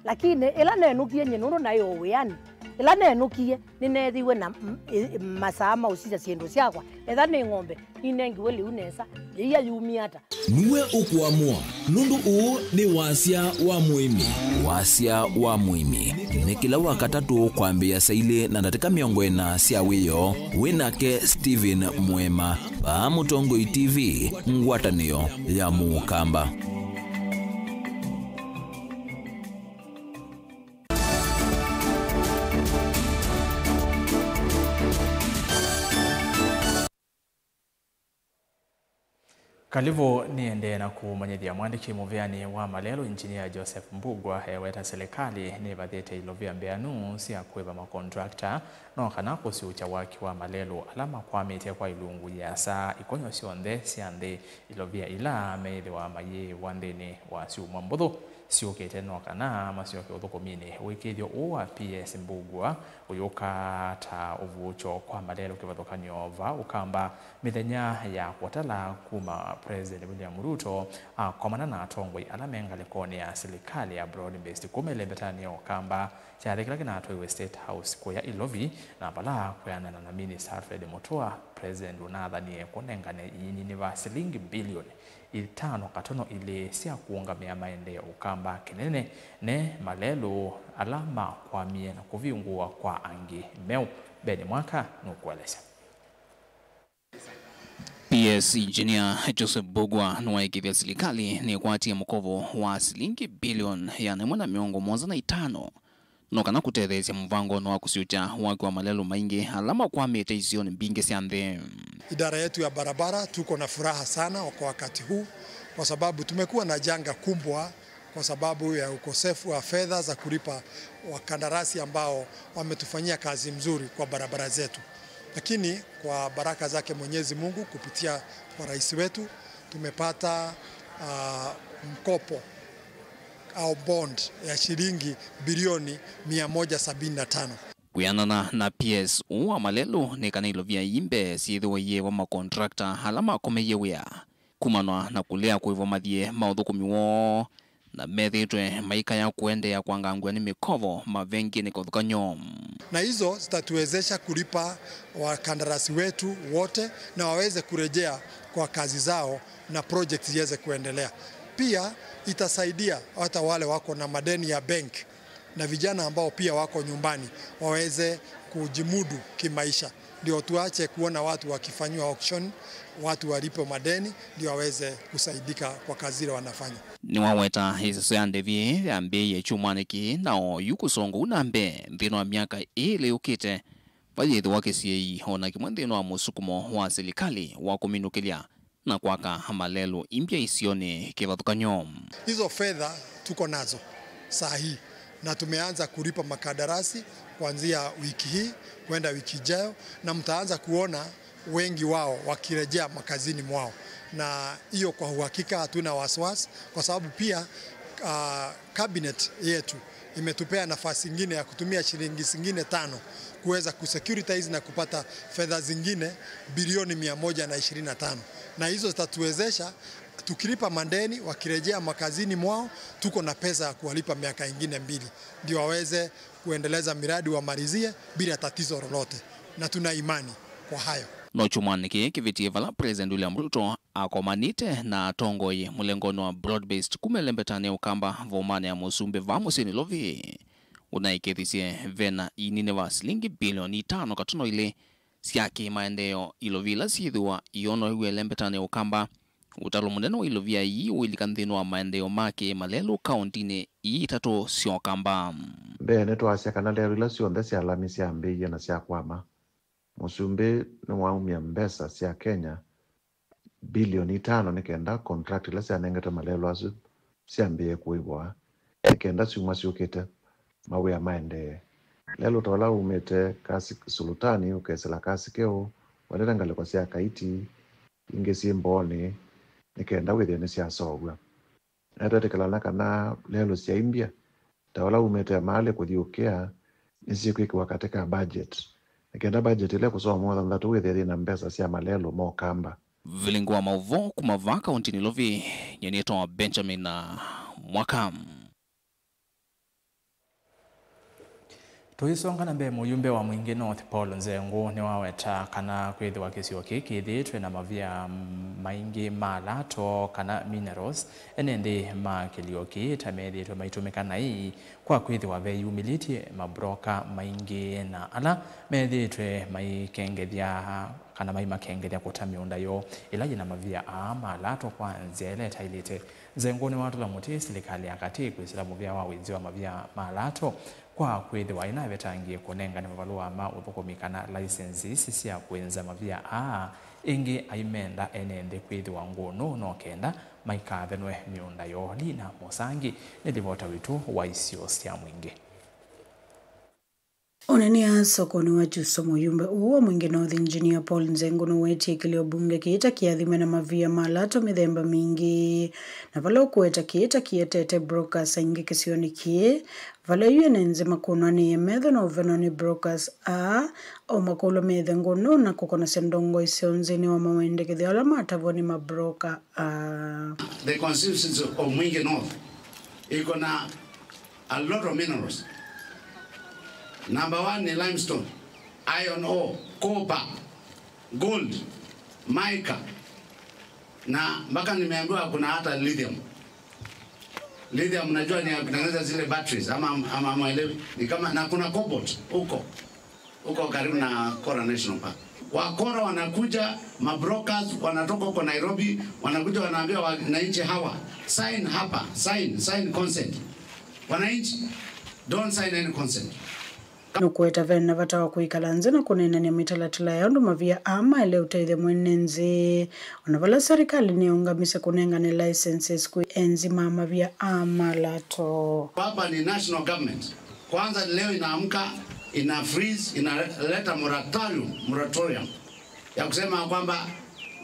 Lakini ĩla nenũkie nyie nũndũ naĩ o wĩanĩ, ĩla nenũkie nĩneethĩiwe na m-, ĩ-, masaa ma ũsisya syĩndũ syakwa. Etha nĩ ng'ombe, ninengiwe lĩu nesa, yĩia yumie ata? Nue ũkũamũa, nũndũ ũũ nĩ wasya wa mũĩmi. Wasya wa mũĩmi nĩ kĩla Wakatatũ kwambĩĩa saa ilĩ na ndatĩka mĩongo ĩna sya wĩoo. Wĩ nake Stephen Mwema, vaa Mũtongoi T V, ngwatanĩo ya Mũkamba. Kalivũ nĩendee na kũmanyĩthya. Mwandĩki mũvĩanĩ wa malelũ, Engineer Joseph Mbugwa, eweta silikalĩ nĩvathĩte ilovia mbeanu sya kũĩva makontrakta no kana kũsyũkya waki wa malelũ ala makwamĩte kwa ilungu yĩasa ikonyo syonthe sya nthĩ, ilovia ila meĩthĩwa mayĩĩwa nthĩnĩ wa syumwa mbũthũ syũkĩte no kana masyoke ũthũkũminĩ. Ũĩkĩĩthyo ũũ wa P S Mbugwa ũyũka ta ũvuũkyo kwa malelũ kĩvathũkany'o vaa Ũkamba mĩthenya ya kũtala kuma President William Ruto akomana na atongoi ala me ngalĩkonĩ ya silikalĩ ya broad based kuma ĩlembetanĩ ya Ũkamba, kyathĩ kĩla kĩnatwaiwe State House kũya Ilovi, na vala kwĩanana na Minister Alfred Mutua, President ũnathanie kũnengane inyinyi va silingi bilioni itano katono ilĩ sya kũũngamĩa maendeeo Ũkamba kĩnene ne malelũ ala makwamie na kũvingũwa kwa angĩ meũ. Ben Mwaka nũkũelesya. P S Engineer Joseph Mbugwa nĩwaĩkĩĩthya silikalĩ nĩkwatie mũkovo wa silingi bilioni ĩana ĩmwe na mĩongo mũonza na itano no kana kũtetheesya mũvangonĩ wa kũsyũkya waki wa malelũ maingĩ ala makwamĩte isionĩ mbingĩ sya nthĩ. Idara yetu ya barabara, tuko na furaha sana kwa wakati huu, kwa sababu tumekuwa na janga kubwa kwa sababu ya ukosefu wa fedha za kulipa wakandarasi ambao wametufanyia kazi mzuri kwa barabara zetu. Lakini kwa baraka zake Mwenyezi Mungu kupitia kwa rais wetu tumepata, ah, mkopo au bond ya shilingi bilioni mia moja sabini na tano. Kwĩanana na P S, ũũ wa malelũ nĩ kana ilovia ii mbee syĩthĩwe iyĩĩva makontrakta ala makomeie wĩa kumanwa na kũlea kũĩvwa mathyĩ ma ũthũkũmi woo, na methĩĩtwe maikaya kũendeea kwangangw'a nĩ mĩkovo mavenginĩ kĩvathũkany'o. Na hizo zitatuwezesha kulipa wakandarasi wetu wote na waweze kurejea kwa kazi zao na project ziweze kuendelea. Pia itasaidia hata wale wako na madeni ya bank na vijana ambao pia wako nyumbani waweze kujimudu kimaisha, ndio tuache kuona watu wakifanyiwa auction, watu walipe madeni ndio waweze kusaidika kwa kazi ile wanafanya. Nĩwaweta ĩseso ya ndĩvi yambĩĩie kyumwanĩ kĩĩ, na oyu kũsonga ũu na mbee nthĩnĩ wa myaka ĩĩlĩ yũkĩte, vayĩthĩwa kĩsiĩi o na kĩmwe nthĩnĩ wa mũsukumo wa silikalĩ wa kũminũkĩlya na kwaka malelũ imbya isionĩ kĩvathũkany'o. Hizo fedha tuko nazo saa hii na tumeanza kulipa makandarasi kuanzia wiki hii kwenda wiki ijayo, na mtaanza kuona wengi wao wakirejea makazini mwao, na hiyo kwa uhakika hatuna wasiwasi, kwa sababu pia, ah, cabinet yetu imetupea nafasi ingine ya kutumia shilingi zingine tano kuweza kusecuritize na kupata fedha zingine bilioni mia moja na ishirini na tano, na hizo zitatuwezesha, tukilipa madeni, wakirejea makazini mwao, tuko na pesa ya kuwalipa miaka ingine mbili ndio waweze kuendeleza miradi wamalizie bila tatizo lolote, na tuna imani kwa hayo. No kyumwanĩ kĩĩ kĩvĩtie vala President William Ruto akomanĩte na atongoi mũlengonĩ wa broad-based kuma ĩlembetanĩ ya Ũkamba vomanĩ ya Mũsumbĩ vaa mũsyĩ Nairobi, ũnaĩkĩĩthisye vena inini va silingi bilioni itano katono ilĩ sya kĩmaendeeo ilovia ila syĩthĩwa ionoew'e ĩlembetanĩ ya Ũkamba. Ũtalo mũnene wa ilovia ii ũilika nthĩnĩ wa maendeeo ma kĩmalelũ kaũntinĩ ii itatũ sya Ũkamba. Mbee nĩtwasya kana lelũ ila syonthe sya lami syambĩĩie na syakwama. Mũsumbĩ nĩwaumya mbesa sya Kenya bilioni itano nĩ kenda contract ila syanengetwe malelũ asu syambĩĩe kũĩvwa, nĩ kenda syumwa syũkĩte mawĩa maendee. Lelũ ta ũla umĩte Kasi Sulutani ũkesĩla Kasi Keũ, ũendete ngalĩko sya Kaiti, ingĩ syĩ Mbooni, nĩ kenda wĩthĩe nĩsyaseũvw'a. Nĩtwetĩkĩlana kana lelũ sya imbya ta ũla umĩte Emali kũthi Ũkĩa nĩsyĩkwĩkĩwa katĩ ka budget, nĩ kenda budget ĩla ĩkũsoa mwei wa thanthatũ wĩthĩe yĩna mbesa sya malelũ ma Ũkamba. Vilingi wa maũvoo kuma vaa kaũnti Nairobi, nyie nĩtawa Benjamin Mwaka. Tũisonga na mbee, mũyumbe wa Mwingĩ North Paul Nzengũ nĩwaweta kana kwĩthĩwa kĩsio kĩĩ kĩthĩĩtwe na mavia maingĩ ma lato kana minerals, ene nthĩ ma kĩlio kĩĩ ta methĩĩtwe maitũmĩka naĩ kwa kwĩthĩwa veyumĩlĩtye mabroka maingĩ na ala methĩĩtwe maikengethya kana maimakengethya kũta mĩũnda yoo ĩla yĩna mavia aa ma lato kwa nzĩa ĩla ĩtaĩlĩte. Nzengũ nĩwatũla mũtĩ silikalĩ ya katĩ kwĩsĩla mũvĩa wa wĩnzi wa mavia ma lato kwa kwĩthĩwa ĩnavetangie kũnengane mavalũa ma ũthũkũmi kana license isi sya kwĩnza mavia aa, ĩngĩ aimenda ene nthĩ kwĩthĩwa ngũnũ no kenda maikathenwe mĩũnda yoo. Lina Mũsangi nĩ livota witũ wa isio sya Mwingĩ. Ũneenea sokonĩ wa Kyuso, mũyumbe ũũ wa Mwingĩ North Engineer Paul Nzengũ nũwetie kĩlio mbunge kĩĩ ta kĩathime na mavia ma lato mĩthemba mingĩ, na vala ũkũweta kĩĩ ta kĩetete brokers aingĩ kĩsionĩ kĩĩ, vala yu ene nzĩ makũnwanĩie metho na ũveno nĩ brokers aa, o makũlwa methe ngũnũ na kũkonasya ndongoi syoo nzĩnĩ wa mawendekethyo ala matavwa nĩ mabroka aa. The constituency of Mwingĩ North iko na a lot of minerals. Number one ni limestone, iron ore, copper, gold, mica, na mpaka nimeambiwa kuna hata lithium. Lithium, najua ni ya kutengeneza zile batteries, ama, ama, ama mwelewi. Ni kama, na kuna cobalt huko. Huko karibu na Kora National Park. Wakora wanakuja, mabrokers wanatoka huko Nairobi, wanakuja wanaambia wananchi hawa, "Sign hapa, sign, sign consent." Wananchi, don't sign any consent. Nũkũweta vena vata wa kwĩkala nzĩ na kũneenany'a mĩtalatala ya ũndũ mavia aa maĩle ũtethya mwene nzĩ, o na vala serikali nĩyaũngamisye kũnengane licenses kwĩ enzi ma mavia aa ma lato. Hapa ni national government. Kwanza leo inaamka ina freeze, inaleta moratorium, moratorium ya kusema kwamba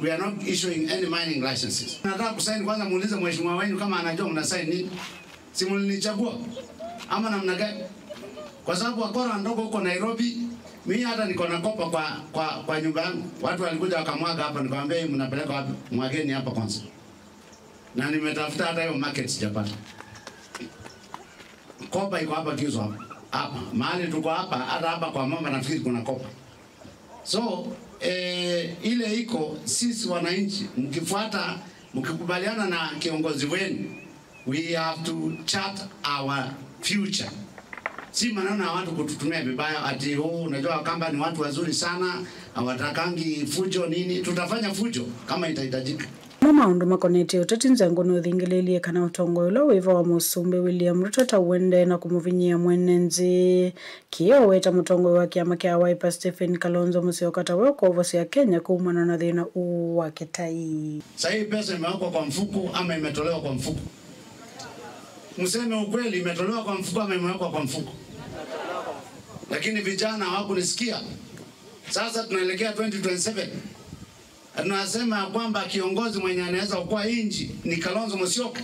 we are not issuing any mining licenses. Nataka kusaini kwanza, muulize mheshimiwa wenu kama anajua mnasaini nini. Si mlinichagua ama namna gani? Kwa sababu wakora ndogo huko Nairobi, mimi hata niko na kopa kwa, kwa, kwa nyumba yangu. Watu walikuja wakamwaga hapa, nikamwambia, "Hii mnapeleka wapi? Mwageni hapa kwanza." Na nimetafuta hata hiyo market sijapata. Kopa iko hapa Kiuso hapa. Hapa. Mahali tuko hapa, hata hapa kwa mama nafikiri kuna kopa. So, eh, ile iko, sisi wananchi, mkifuata, mkikubaliana na kiongozi wenu, we have to chart our future. Si maneno ya watu kututumia vibaya ati, "Oh, unajua Wakamba ni watu wazuri sana, hawatakangi fujo nini." Tutafanya fujo kama itahitajika. Mo maũndũ makonetye ũteti, Nzengo nũthingĩlĩĩlye kana ũtongoi ũla wĩ vo wa Mũsumbĩ William Ruto ta ũendee na kũmũvinyĩĩa mwene nthĩ. Kĩĩ ũweta mũtongoi wa kĩama kya Wiper Stephen Kalonzo Musyoka ta we ũkovosya Kenya kumana na thĩna ũũ wa kĩtai. Sahii pesa imewekwa kwa mfuko ama imetolewa kwa mfuko? Mseme ukweli, imetolewa kwa mfuko ama imewekwa kwa mfuko? Lakini vijana hawakunisikia. Sasa tunaelekea twenty twenty-seven. Tunasema ya kwamba kiongozi mwenye anaweza kuokoa nchi ni Kalonzo Musyoka.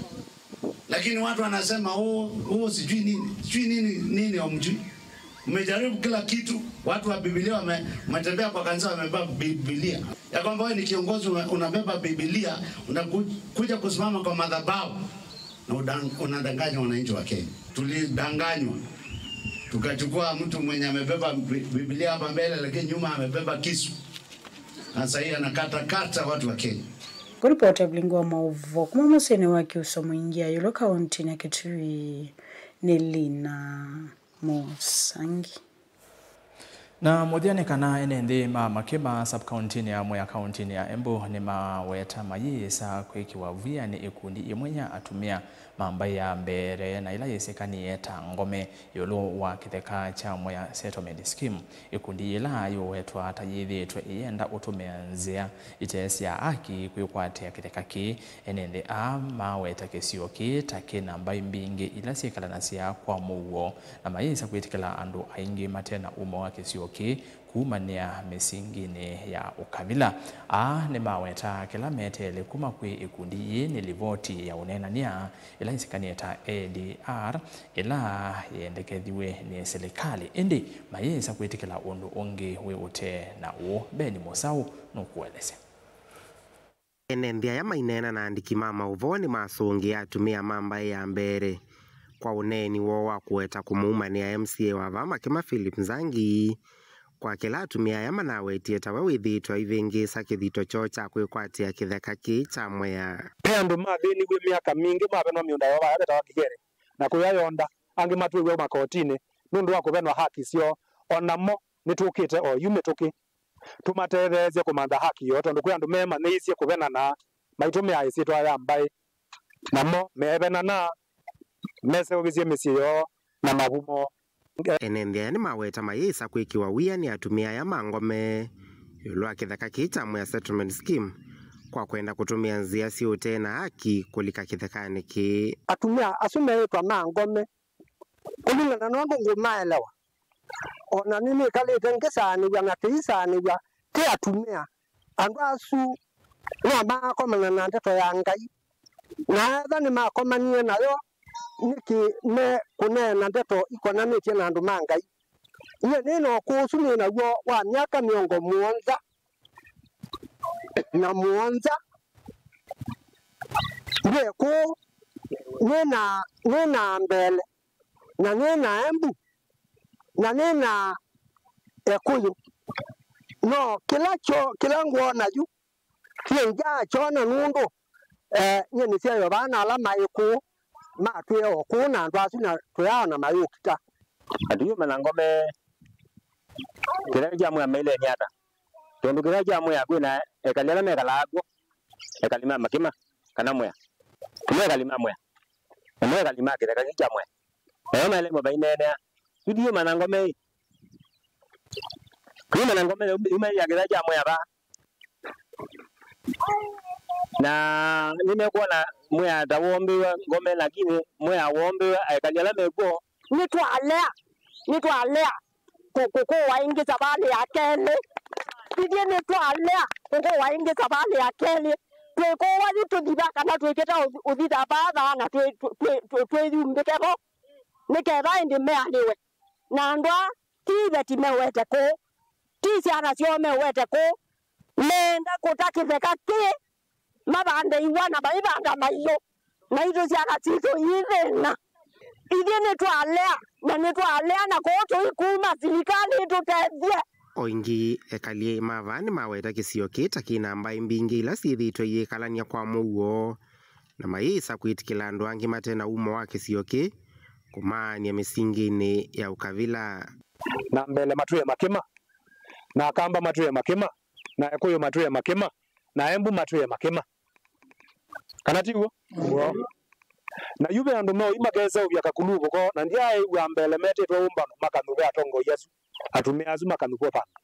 Lakini watu wanasema, "Oh, oh, sijui nini, sijui nini, nini hamjui." Mmejaribu kila kitu, watu wa Biblia wame-, wametembea kwa kanisa wamebeba Biblia. Ya kwamba wewe ni kiongozi, ume-, unabeba Biblia, unakuja kusimama kwa madhabahu na udang-, unadanganya wananchi wa Kenya. Tulidanganywa. Tukachukua mtu mwenye amebeba Bi-, Biblia hapa mbele, lakini nyuma amebeba kisu. Na sasa hii anakatakata watu wa Kenya. Kũripota vilingi wa maũvoo kuma mũsyĩnĩ wa Kiuso Mwingi Ayolo kaũntĩnĩ ya Kitui nĩ Lina Mũsangi. Na mũthya nĩ kana ene nthĩ ma Makima sub-county-nĩ ya Mwea kaũntĩnĩ ya Embu nĩmaweta mayĩsa kwĩkĩwa vwia nĩ ikundi imwe ya atumĩa ma mbaĩ ya Mbeere na ĩla yĩsĩkanĩe ta Ngome ĩũlũ wa kĩtheka kya Mwea Settlement Scheme. Ikundi yĩla yũwetwa ta yĩthĩĩtwe ĩyenda ũtũmĩa nzĩa ite sya haki kwĩkwatĩa kĩtheka kĩĩ. Ene nthĩ aa maweta kĩsio kĩĩ ta kĩ na mbaĩ mbingĩ ila syĩkalanasya kwa mũuo, na mayĩsa kwĩtĩkĩla andũ aingĩ mate na ũmo wa kĩsio kĩĩ kumanĩa mĩsinginĩ ya ũkavila. Aa nĩmaweta kĩla meteele kuma kwĩ ikundi yĩĩ nĩ livoti ya ũneenany'a ĩla yĩsĩkanĩe ta A D R, ĩla yendekethiw'e nĩ silikalĩ, ĩndĩ mayĩsa kwĩtĩkĩla ũndũ ũngĩ wĩ ũtee na ũũ. Beni Mũsaũ nũkũelesya. Ene nthĩ aya maineena na andĩki ma maũvoo nĩmasũngĩe atumĩa ma mbaĩ ya Mbeere kwa ũneeni woo wa kũweta kũmũumanĩa M C A wa vaa Makima Philip Nzangi kwa kĩla atumĩa aya manawetie ta we wĩthĩĩtwe aivĩngĩĩsa kĩthito kyoo kya kwĩkwatĩa kĩtheka kĩĩ kya Mwea. Ve andũ mathĩniw'e myaka mingĩ, mavenwa mĩũnda yoo vaya vetawa Kĩgere, na kũya yonda, angĩ matwĩw'e makotinĩ nũndũ wa kũvenwa haki syoo. O namo nĩtũkĩte o yu mĩtũkĩ tũmatetheesye kũmantha haki yoo, tondũ kwĩ andũ meemanyĩisye kũvenana maitũmĩa ĩsyĩtwa ya mbaĩ, namo meevenana meseũvĩsye mĩsyĩ yoo na mavumo. Ene nthĩ aya nĩmaweta mayĩsa kwĩkĩwa wia nĩ atumĩa aya ma Ngome ĩũlũ wa kĩtheka kĩĩ kya Mwea Settlement Scheme kwa kwenda kũtũmĩa nzĩa syĩ ũtee na haki kũlika kĩthekanĩ kĩĩ. Atumĩa asu meĩtwa ma Ngome, kũlingana na ũndũ ngũmaelewa, o na nĩnĩkalĩte ngĩsaanĩw'a na tĩisaanĩw'a tĩ atumĩa. Andũ asu no maakomana na ndeto ya Ngai, na ethwa nĩmakomanie nayo, nĩkĩ me kũneena ndeto ikonanĩtye na andũ ma Ngai? Nyie nĩ na ũkũũ ũsu nĩ naw'o wa myaka mĩongo mũonza na mũonza. Ndĩ kũũ, nĩ na, nĩ na Mbeere, na nĩ na Embu, na nĩ na Ekũyũ. No kĩla kyo, kĩla ngwona yu, kĩngyakyona nũndũ, eh, nyie nĩsyaĩwe vaa na ala maĩ kũũ, matwĩe o kũũ na andũ asu, na twĩaa na mayũkita. Atũyũma na Ngome kĩtheka kya Mwea maileni ata? Tondũ kĩtheka kya Mwea kwĩna ekali ala mekalaa kw'o, ekali ma Makima kana Mwea. Tũme ekali ma Mwea. Namo ekali ma kĩtheka kĩĩ kya Mwea. Nayo maĩle mo vaineenea. Yu ndiũma na Ngome ĩ. Ndiũma na Ngome yuma ya kĩtheka kya Mwea vaa. Na nĩmekwona Mwea ta wombĩwe Ngome, lakini Mwea wombĩwe ekali ala mekw'o. Nĩtwalea, nĩtwalea kũ-, kũkũwa ĩngĩ savalĩ ya kelĩ. Ithyĩ nĩtwalea kũkũwa ĩngĩ savalĩ ya kelĩ. Twĩkũwa yu tũthi va kana twĩkĩta ũthi-, ũthi thavatha na twĩ-, twĩ-, twĩ-, twĩ-, twĩyumbĩke vo, nĩ kenda ĩndĩ meanĩwe. Na andũ aa ti iveti mewete kũũ, ti syana syoo mewete kũũ, meenda kũta kĩtheka kĩĩ mavande iw'a na maivanga maiũ, naitũ syana sitũ ii thĩna. Ithyĩ nĩtwalea, na nĩtwalea na kũũ tũikuma, silikalĩ ĩtũtethye. O ĩngĩ, ekali ma vaa nĩmaweta kĩsio kĩĩ ta kĩ na mbaĩ mbingĩ ila syĩthĩĩtwe iyĩkalany'a kwa mũuo, na mayĩsa kwĩtĩkĩla andũ angĩ mate na umo wa kĩsio kĩĩ kũmaany'a mĩsingĩnĩ ya ũkavila. Na Mbele matwĩe makĩma, na Akamba matwĩe makĩma, na Ekũyũ matwĩe makĩma, na Embu matwĩe makĩma. Kana ti w'o? W'o. Na yu ve andũ meoi makeseũvya kakuluvu koo, na ndyaaĩw'a Mbele metĩtwe ũmbano makanyuve atongoi asu, atumĩa asu makanyuvwa vandũ.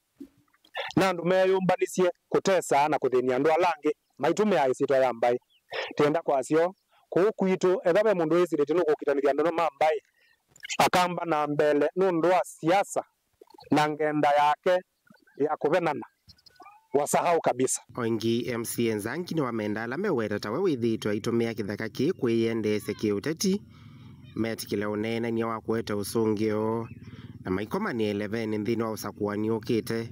Na andũ meeyũmbanisye kũtesaa na kũthĩny'a andũ ala angĩ maitũmĩaa ĩsyĩtwa ya mbaĩ. Tĩenda kwasya ũũ, kũũ kwitũ, ethĩwa ve mũndũ wĩsilĩtye nũkũkitanĩthya andũ ma mbaĩ, Akamba na Mbele nũndũ wa siasa na ngenda yake ya kũvenana, wasahau kabisa. O ĩngĩ, M C A Nzangi nĩwamenda ala meweta tawe wĩthĩĩtwe aitũmĩa kĩtheka kĩĩ kwĩyendeesya kĩũteti, metĩkĩle ũneenany'a wa kũete ũsũngĩo, na maikomanĩe ĩlevenĩ nthĩnĩ wa ũsakũani ũkĩte,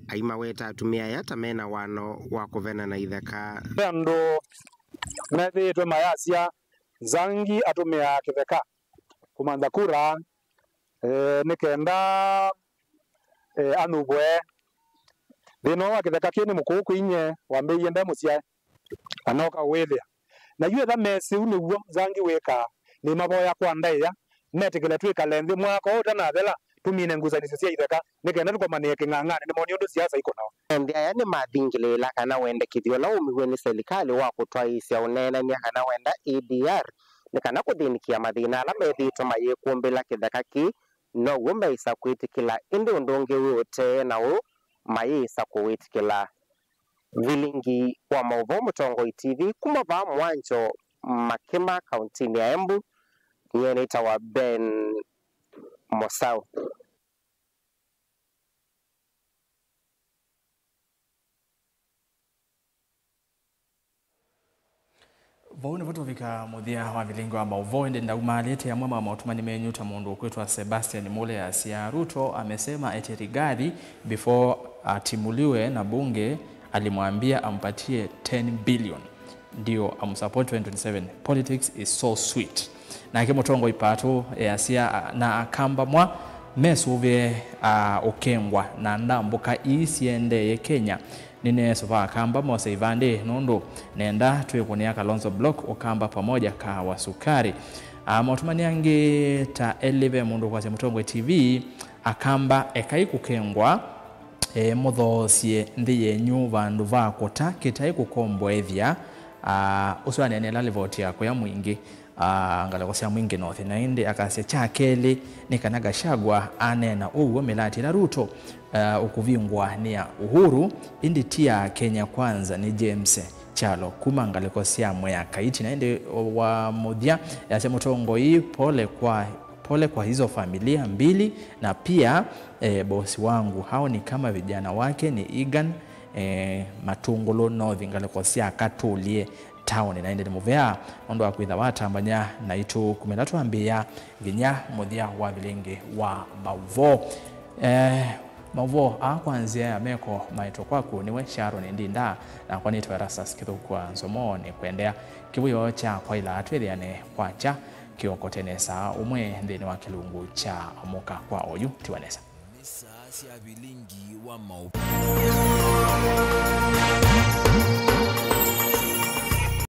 aimaweta atumĩa aya ta me na wano wa kũvenana itheka. Ve andũ methĩĩtwe mayasya Nzangi atũmĩaa kĩtheka kũmantha kura, eh, nĩ kenda, eh, anyuvwe. Thĩna ũũ wa kĩtheka kĩĩ nĩ mũkũũ kwĩ inyie, wambĩĩie nde mũsyae, anoka ũwĩthĩa. Na yu etha mesĩ ũu nĩw'o Nzangi wĩkaa, nĩmavoya kwa ndaĩa, metĩkĩle twĩkale nthĩ mwaka ũũ ũtanathela, tũmine ngusanĩsyo sya itheka, nĩ kenda tũkomanĩe kĩng'ang'anĩ, nĩmonie ũndũ siasa ikũnawa. Ende aya nĩmathingĩlĩĩla kana wendekethyo ũla waumiw'e nĩ selikalĩ wa kũtwaĩĩsya ũneenany'a kana wenda A D R nĩ kana kũthĩnĩkĩa mathĩna ala methĩĩtwe mayĩkũmbĩla kĩtheka kĩĩ, now'o meĩsa kwĩtĩkĩla, ĩndĩ ũndũ ũngĩ wĩ ũtee na ũũ mayĩĩsa kũwĩtĩkĩla. Vilingi wa maũvoo Mũtongoi T V kuma vaa Mwanjo Makĩma, kauntinĩ ya Embu, nyie nĩtawa Ben Mosau. Vau nĩvo tũvika mũthya wa vilingi wa maũvoo, ĩndĩ ndaumaalĩte amwe ma maũtũmani menyu ta mũndũ ũkwĩtwa Sebastian Mule asya, Ruto amesema eti Rigathi before atimuliwe na bunge alimwambia ampatie ten billion ndio amsupport twenty twenty-seven. Politics is so sweet. Nake Mũtongoi Pato easya, na Akamba mwa mesũvĩe, a, ũkengwa na ndambũka ii siendee Kenya. Nĩneesũva Akamba mose ivandĩ nũndũ nenda twĩkũnĩa Kalonzo Block, Ukamba pamoja kahawa sukari. A, maũtũmani angĩ ta elĩ ve mũndũ ũkwasya Mũtongoi T V, Akamba ekai kũkengwa, e, mũthoosye nthĩ yenyu vandũ va kũta kĩtai kũkomboethya. A, ũsu aneeneela livoti ya kũya Mwingĩ, a, ngalĩko sya Mwingĩ North. Na ĩndĩ akasya kya kelĩ nĩ kana Gachagua aneena ũw'o mĩlatĩ ĩla Ruto, a, ũkũvingũa nĩ ya Uhuru, ĩndĩ ti ya Kenya Kwanza. Nĩ James Kyalo kuma ngalĩko sya Mwea Kaiti. Na ĩndĩ wa mũthya yasya mũtongoi, pole kwa, pole kwa hizo familia mbili, na pia, eh, bosi wangu, hao ni kama vijana wake ni Egan, eh, Matungulu North, ngalĩko sya Katũlye taoni. Na ĩndĩ nĩ mũvea nũndũ wa kwĩtha watambany'a naitũ kuma ĩla twambĩĩa nginya mũthya wa vilingi wa maũvoo. Eh, maũvoo aa kwa nzĩa ya meko maetwe kwaku nĩwe Sharon Ndinda, nakwa nĩtawa Erastus Kĩthũkwa Nzomo. Nĩ kũendea kĩvũĩo kya kwaĩla twĩthĩane kwakya kĩoko tene saa ũmwe nthĩnĩ wa kĩlungu kya Amũka kwa Oyu. Tiwa nesa. Nĩ saa sya vilingi wa maũvoo.